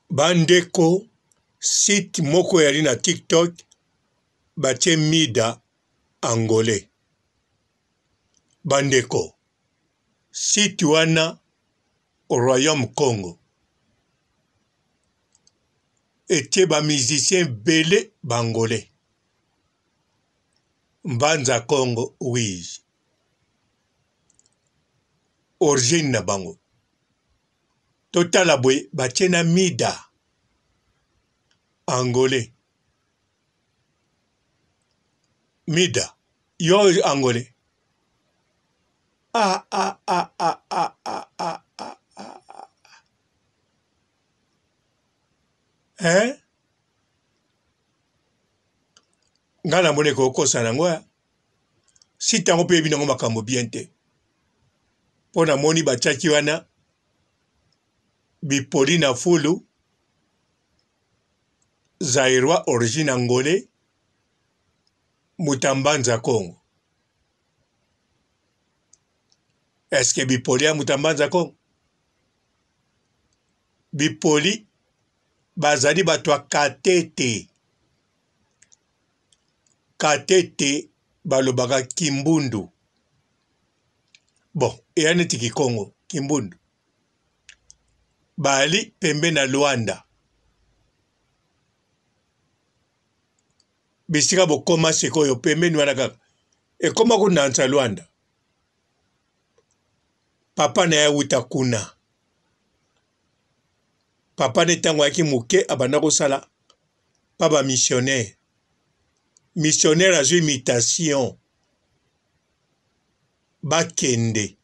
Ba ndeko site moko eyali na tiktok batie mida angolais ba ndeko site wana royaume congo etie ba musicien ebele ba angolais mbanza congo wiz origine na bango Totala boye batie na mida angolais mida yo angolais ah, ah, ah, ah, ah, ah, ah, ah, ah, ah. Hein? Ngai namoni ekokosa nango ya site yango mpe yebi nango makambo bien te mpo namoni batiaki wana bipoli na fulu zairois origine angolais mutambanza congo eske bipoli ya mutambanza congo bipoli bazali bato ya katete Katete balobaka kimbundu bon eya neti kikongo kimbundu bali pembe na Luanda bisika bokoma sikoyo pembeni wana kaka ekoma kunansa Luanda papa na ye awuta kuna papa ne ntango ayaki moke abanda kosala pa ba missionnaire missionnaire azwi mutation bakende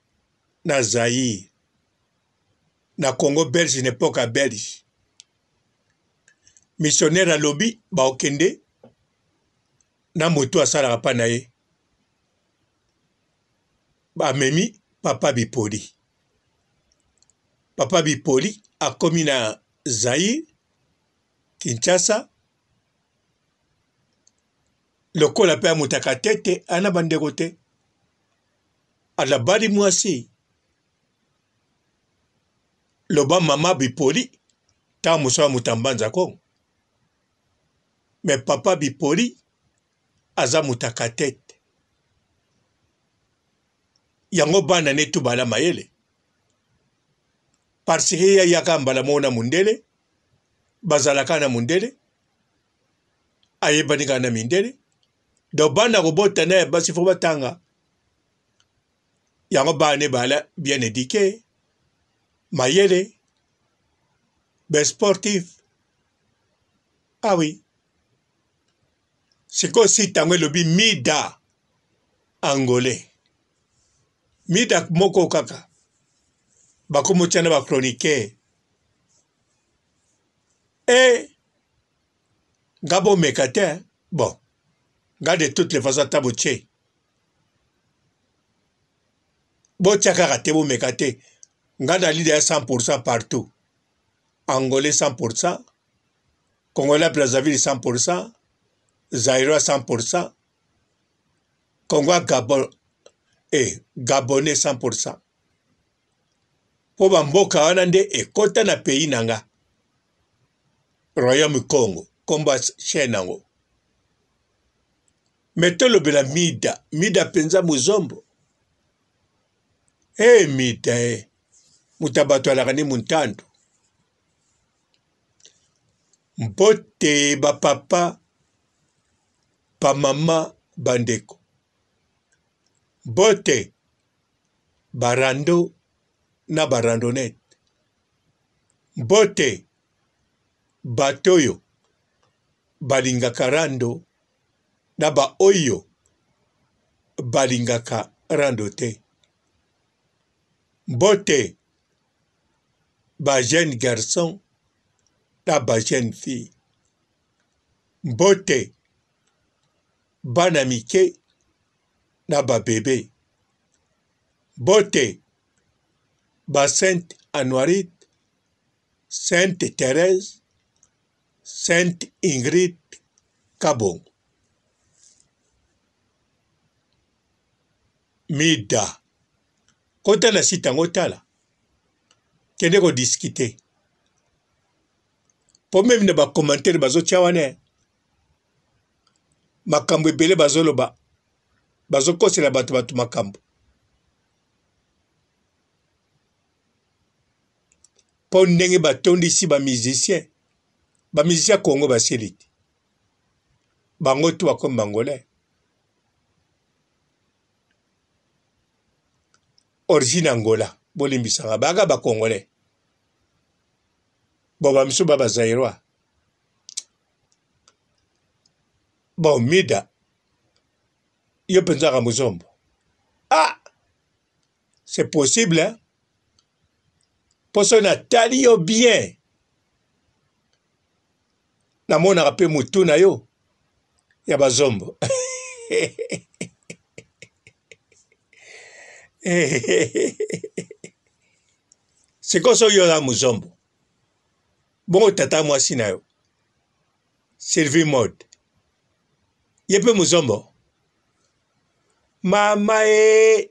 na Zaïre na Congo belge na epoque ya belge missionnaire alobi bakokende na moto asalaka pa na ye bamemi papa bipoli papa bipoli akomi na Zaïre Kinshasa lokola pe amutaka tete ana bandeko te alabali mwasi loba mama bipoli ntango mosusu amuta mbanza kongo me papa bipoli aza mutaka tete yango bana ne tu bala mayele parce que ye ayaka mbala moko na mundele bazalaka na mundele ayebani kaka na mindele donc bana kobota na ya basi fo batanga yango bana ne bala bien eduque mayele ba sportif ah oui sikoyo site yango elobi mida angolais mida moko kaka bakomotia na ba chroniqueur e nga bomeka te bon nga de toutes les façons ata botie botia kaka te bomeka te nga na lida ya 100 pourcent partout angolais 100 pourcent congolais brazzaville 100 pourcent zairois 100 pourcent congo ya gabon e gabonais 100 pourcent mpo bamboka wana nde ekota na pays na nga royaume congo nkombo ya chaine yango me tolobela mida mida mpenza mozombo e hey, mida e eh. moto ya bato alaka ni montando mbote bapapa bamama bandeko mbote ba rando na ba randonnette. Mbote bato oyo balingaka rando na ba oyo balingaka rando te. Mbote ba jeune garçon na ba jeune fille. Mbote bana mike na ba bebe. Mbote ba sainte Anuarite, sainte Therèse, sainte Ingrid Kabongo. Mida kota na site yango tala kende ko discuter. Po meme na ba commentaire bazotia wana makambo ebele bazoloba bazokosela bato bato makambo mpo ndenge batondisi ba musicien ba musicien ya Congo basili te bango tu bakomi bangolais origine Angola bolimbisanga baka ba congolais bon ba misusu ba ba zairois bon mida yo mpenza ka muzombo ah c'est possible hein? mpo soki natali yo bien namonaka mpe motu na yo ya bazombo sikoyo soki yo oza mozombo bongo tata mwasi na yo sylvie mode ye mpe mozombo mama e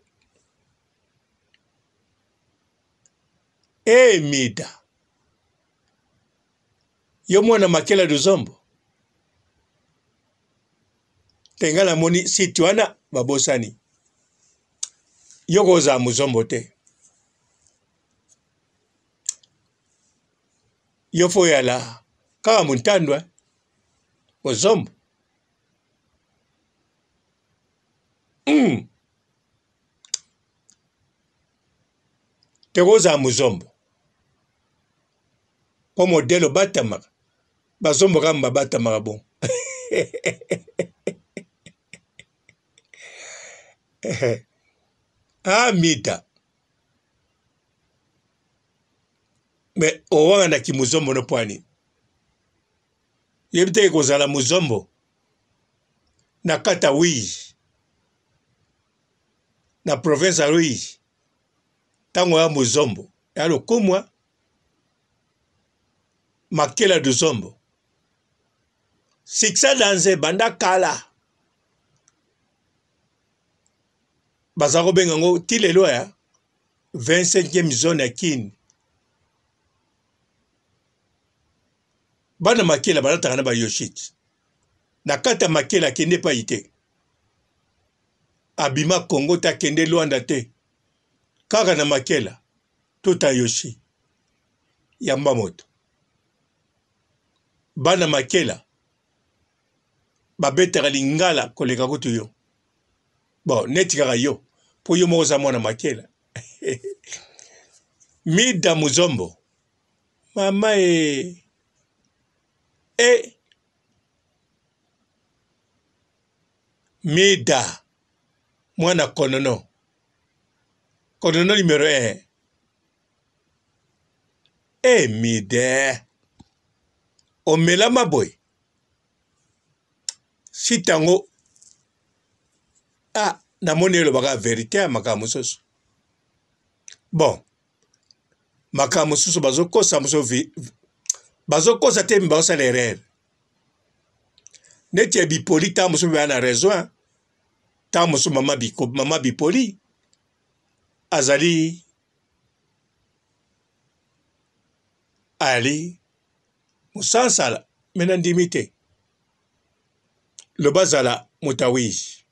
e mida Yo mwana makela luzombo te nga namoni site wana babosani yo kozala muzombo te yo fo yala kaka muntandwa eh? mozombo mm. Tokozala muzombo po modele obatamaka bazombo kaka babatamaka bongo ah mida me owangana kimuzombo no mpo nini yebi te kozala muzombo na kata wii na province ya Luizi ntango ya muzombo ya lokumwa makela duzombo succès danze banda kala baza kobenga yango ti lelo ya 25e zone ya kin bana makela balataka na bayoshit na kati ya makela akende epai te abima Congo te akende Luanda te kaka na Makela tuta Yoshi yamba moto bana Makela babetaka lingala koleka kutu yo bon neti kaka yo mpo yo moko oza mwana Makela Mida Muzombo mama e e Mida mwana konono konono numero 1 e Mida omelama boye site yango ah namoni elobaka verite ya makambo mosusu bon makambo mosusu bazokosa mosusu bazokosa te bazosala erreur neti ya bipoli ntango mosusu baya na raison ntango mosusu mama, biko, mama bipoli azali ali mosansala me nandimi te loba azala motawiji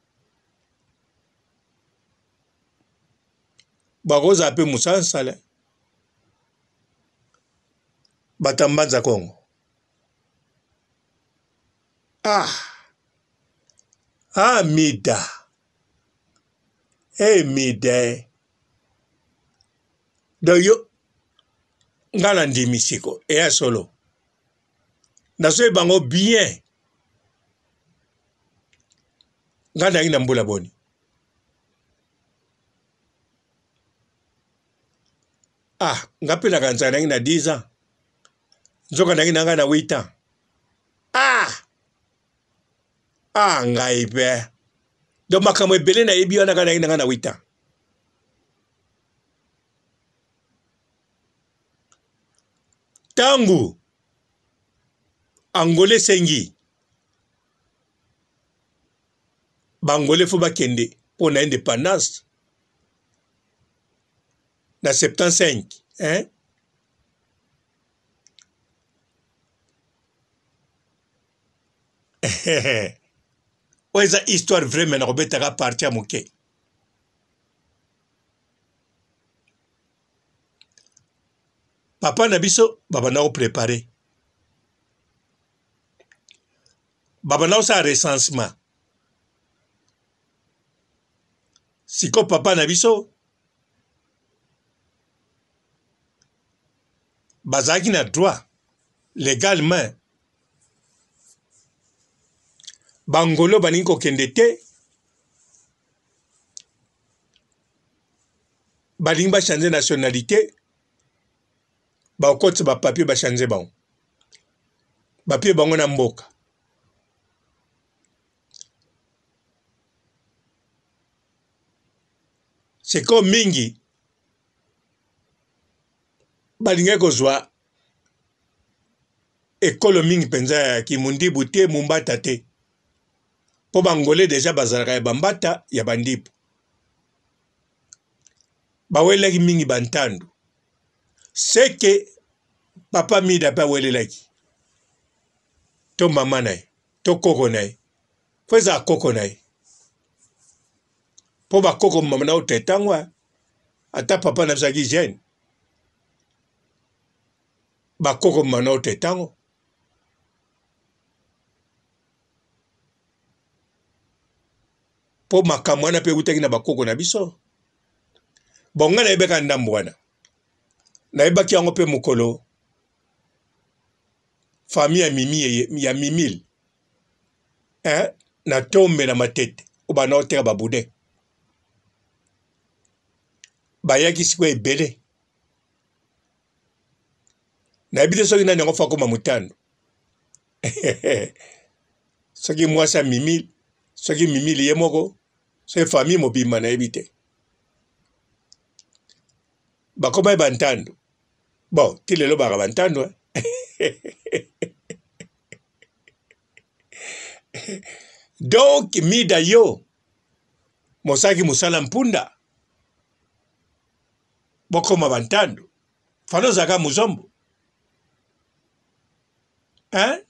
bakozala mpe mosansala batambanza kongo Ah! Ah mida! Eh mida eh! Donc yo nga na ndimi siko eya solo nazoyeba yango bien nga nangi na mbula boni ah nga mpe nakanisa nangi na 10 ans nzoka nangi na ngai na 8 ans ah ah ngai mpe donc makambo ebele nayebi wana kaka nangi na ngai na 8 ans ntango angola esengi bangole fo bakende mpo na independance na 75 hein? Oyo eza histoire vraie mais nakobetaka partie ya moke. Papa na biso babanda ko preparer. Babanda kosala recensement. Siko papa na biso bazalaki na droit legalement bangolo balingi kokende te balingi bachange nationalité bakotisa bapapier bachange bango bapie bango na mboka sikoyo mingi balingaki kozwa ekolo mingi mpenza ya kimundibu te mumbata te mpo bangole deja bazalaka ya bambata ya bandibu bawelelaki mingi bantandu seke papa mida mpe awelelaki to mama na ye to koko na ye fo ezala koko na ye mpo bakoko mama na ote ntango ata papa na biso azalaki jeune bakoko mama na ote ntango mpo makambo wana mpe eutaki na bakoko na biso bon ngai nayebaka ndambo wana nayebaki yango mpe mokolo famille ya mimi ya mimile eh, na tombe na matete oyo banda koteka baboudin bayaki sikoyo ebele nayebi te soki nani yango fo akoma motando soki mwasi ya mimile soki mimile ye moko soki famille mobimba nayebi te bakomaki bantando bon ti lelo baka bantando eh? Donc mida yo mosalaki mosala mpunda bokoma bantando fana ozalaka mozombo hein?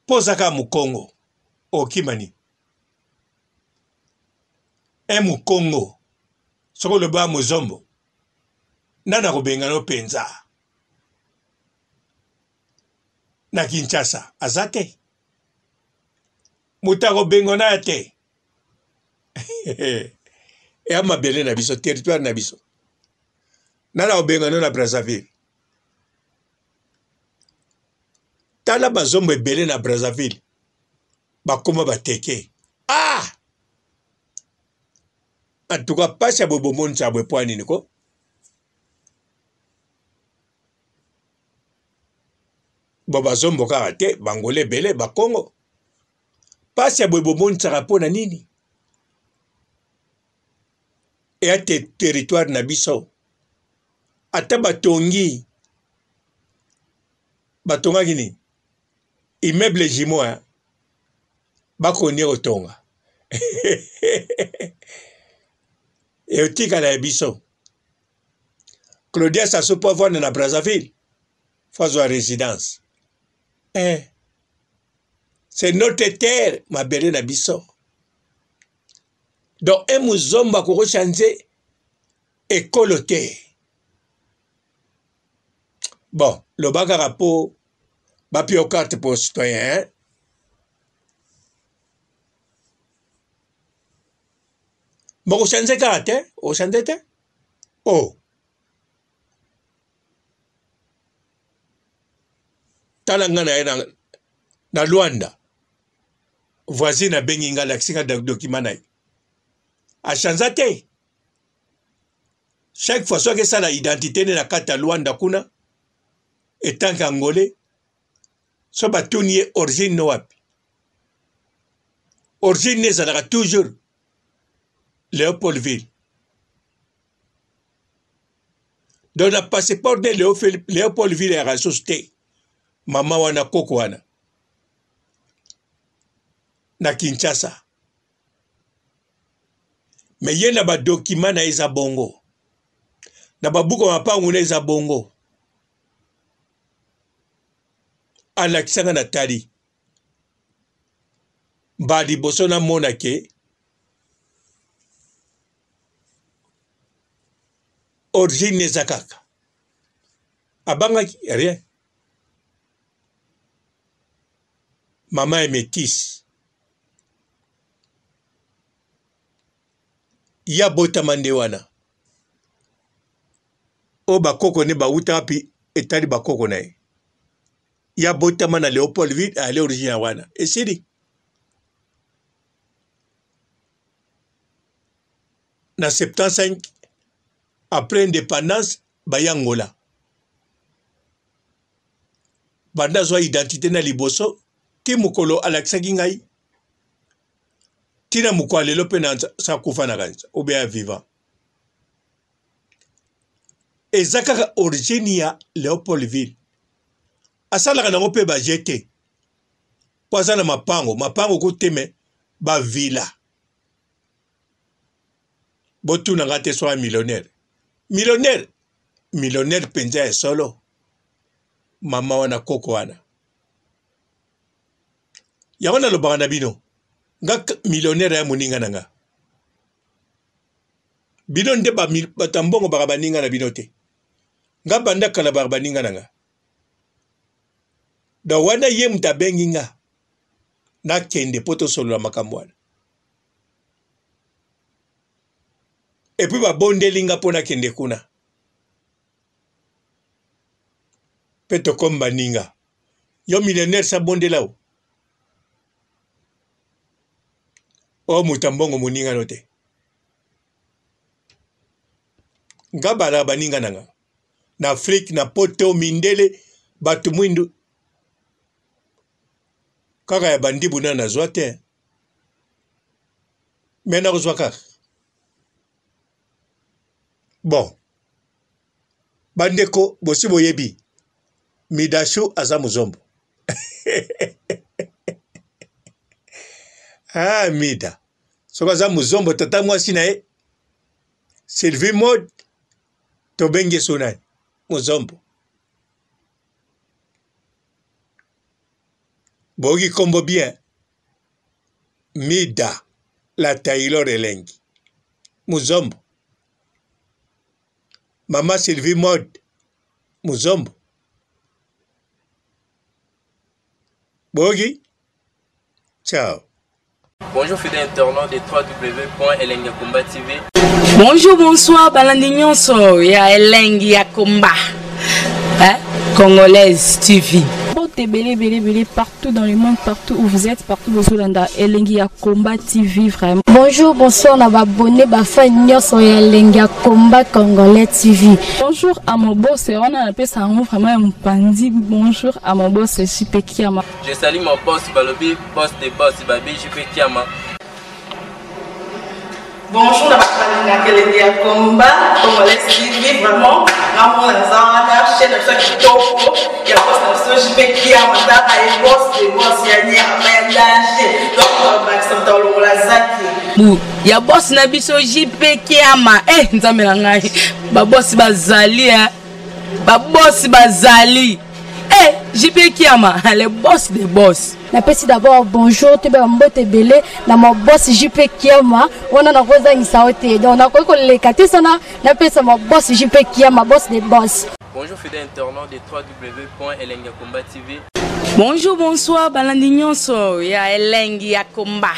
mpo ozalaka mokongo okima nini e mokongo soki olobi wa mozombo nani akobengana yo mpenza na Kinshasa aza te moto akobengana ya te eya mabele na biso territoire na biso nani akobengana na Brazzaville tala bazombo ebele na Brazzaville bakoma bateke ah en tout cas pasi ya boye bomonisa boye mpo ya nini ko Bo bazombo kaka te, bangole ebele, bakongo. Pasi ya boye bomonisaka mpo na nini? Eya te territoire na biso. Ata batongi, batongaki nini? Immeuble jumeau hein? Bakonie kotonga. Etikala ya biso. Claudia Sassou mpo avanda na Brazzaville fo azwa residence eh. C'est notre terre, mabele na biso. Donc un muzombo akoko changer ekolo te. Bon, loba kaka po bapio carte pour citoyen hein? Boko changer kaka te, ochange te? Oh. Tala nga na ye na, na Luanda. Voisine abengi nga alakisi nga document na ye. Achanza te. Chaque fois soki esala identité ne na kati ya Luanda kuna etant qu'angolais so batuni ye origine no wapi? Origine ne ezalaka toujours Leopoldville. Donc na passeport nde Leopoldville eyaka lisusu te. Mama wana koko wana na Kinshasa. Me ye na ba document na ye eza bongo. Na ba buku ya mapangu na eza bongo. Alakisa nga na tali. Mbala liboso namona ke origine eza kaka abangaki rien. Mama ya metisse ye abotama nde wana oyo bakoko nde bawuta wapi etali bakoko na ye. Ye abotama na Leopoldville ale origine ya wana esili. Na 75 après independance baye Angola. Banda azwa identite na liboso ti mokolo alakisaki ngai ti na mokolo ya lelo mpe na sakufa na kanisa ou bien vivant. Eza kaka origine ya Leopoldville. Asalaka nango mpe ba jeu te mpo aza na mapango, mapango kuteme ba villa. Botuna nga te soki millionnaire. Millionnaire, millionnaire mpenza ya solo. Mama wana koko wana. Yango nalobaka na bino, nga millionnaire ya moninga na nga. Bino nde bato ya mbongo baka baninga na bino te. Nga banda kala baka baninga na nga. Donc wana ye moto abengi nga nakende mpo tosolola makambo wana. Epuis babondeli nga mpo nakende kuna. Mpe tokomi baninga. Yo millionnaire sa bondela o. O moto ya mbongo moninga no te. Nga bala baninga na nga. Na Afrique, na poto, mindele, bato mwindu. Kaka ya bandibu na nazwa te. Me nakozwa kaka. Bon. Bandeko bosi boyebi Midashu aza muzombo. Ah Mida. Soki aza muzombo tata mwasi na ye Sylvie Mode tobengi so nani? Muzombo. Boyoki kombo bien? Mida la Taylor elengi. Muzombo. Mama Sylvie Mode Muzombo. Boyoki? Ciao. Bonjour fidèles internautes de www.elengiyakomba TV. Bonjour, bonsoir, balandi nyonso ya Elengi ya Komba. Hein? Congolaise TV. Mbote ebele ebele ebele partout dans le monde, partout où vous êtes, partout bozolanda Elengi ya Komba TV vraiment. Bonjour, bonsoir na ba abonné ba fan nyonso ya Elengi ya Komba Congolais TV. Bonjour à mon boss, wana napesa yango vraiment ya mopanzi. Bonjour à mon boss JP Kiama. Je salue mon boss balobi boss de boss babi JP Kiama. Bonjour na bato balingaka elengi ya combat congolais TV vraiment ngamona naza wana chaîne na biso ya kitoko ya boss na biso JP Kiama tala ye boss de boss ya nyama ya danger donc bakisa moto alongola zaki bu ya boss na biso JP Kiama eh nzambe na ngai ba boss bazali eh ba boss bazali eh JP Kiama le boss de boss. Napesi d'abord bonjour toyeba ba mbote ebele na ma boss JP Kiama wana nakozangisa yo te donc nakoki koleka te sana napesa ma boss JP Kiama boss de boss. Bonjour fidèle internaute de www.elengiyakomba TV. Bonjour, bonsoir, balandi nyonso ya Elengi ya Komba.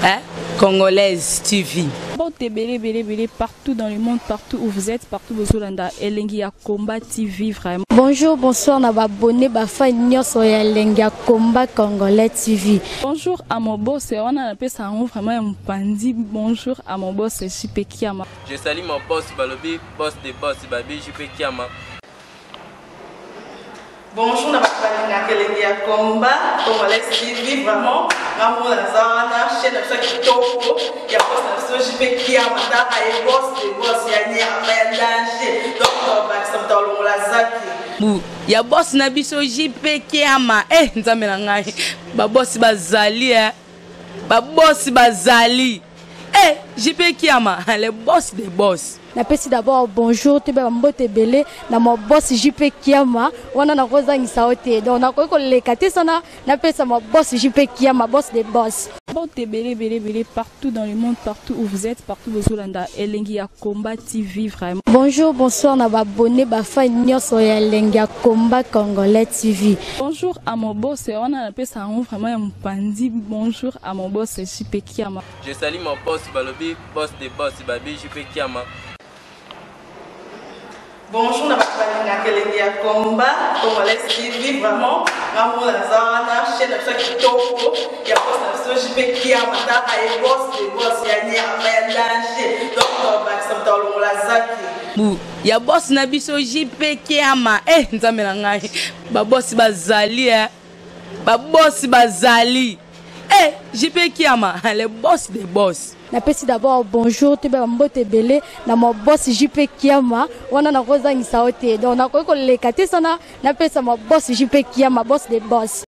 Hein? Congolaise TV. Mbote ebele ebele ebele partout dans le monde, partout où vous êtes, partout bozolanda Elengi ya Komba TV vraiment. Bonjour, bonsoir na ba abonné ba fan nyonso ya Elengi ya Komba Congolais TV. Bonjour à mon boss, wana napesa yango vraiment ya mopanzi. Bonjour à mon boss JP Kiama. Je salue mon boss balobi boss de boss babi JP Kiama. Bonjour na bato balingaka elengi ya combat congolais TV vraiment ngamona naza wana chaîne na biso ya kitoko ya boss na biso JP Kiama tala ye boss de boss ya nyama ya danger donc bakisa moto alongola zaki bu ya boss na biso JP Kiama eh nzambe na ngai ba boss bazali eh ba boss bazali eh JP Kiama le boss de boss. Napesi d'abord bonjour toyeba bambote ebele na ma boss JP Kiama wana nakozangisa yo te, donc nakoki koleka te sana napesa ma boss JP Kiama, boss de boss. Mbote ebele ebele ebele partout dans le monde, partout où vous êtes, partout bozolanda Elengi ya Combat TV vraiment. Bonjour, bonsoir na ba abonné, ba fan nyonso ya Elengi ya Combat Congolais TV. Bonjour à mon boss, wana napesa yango vraiment ya mopanzi. Bonjour à mon boss JP Kiama. Je salue mon boss Balobi, boss de boss Babi JP Kiama. Bonjour na bato balingaka Elengi ya Combat Congolais TV, vraiment nga moko naza wana, chaîne na biso ya kitoko ya boss na biso JP Kiama, taka ye boss de boss ya nyama ya danger, donc bakisa moto alongola zaki bu ya boss na biso JP Kiama. Eh, nzambe na ngai, babosi bazali, eh. Babosi bazali, eh, JP Kiama, le boss des boss. Napesi d'abord bonjour toyeba bambote ebele na ma boss JP Kiama wana nakozangisa yo te, donc nakoki koleka te sana napesa ma boss JP Kiama, boss de boss.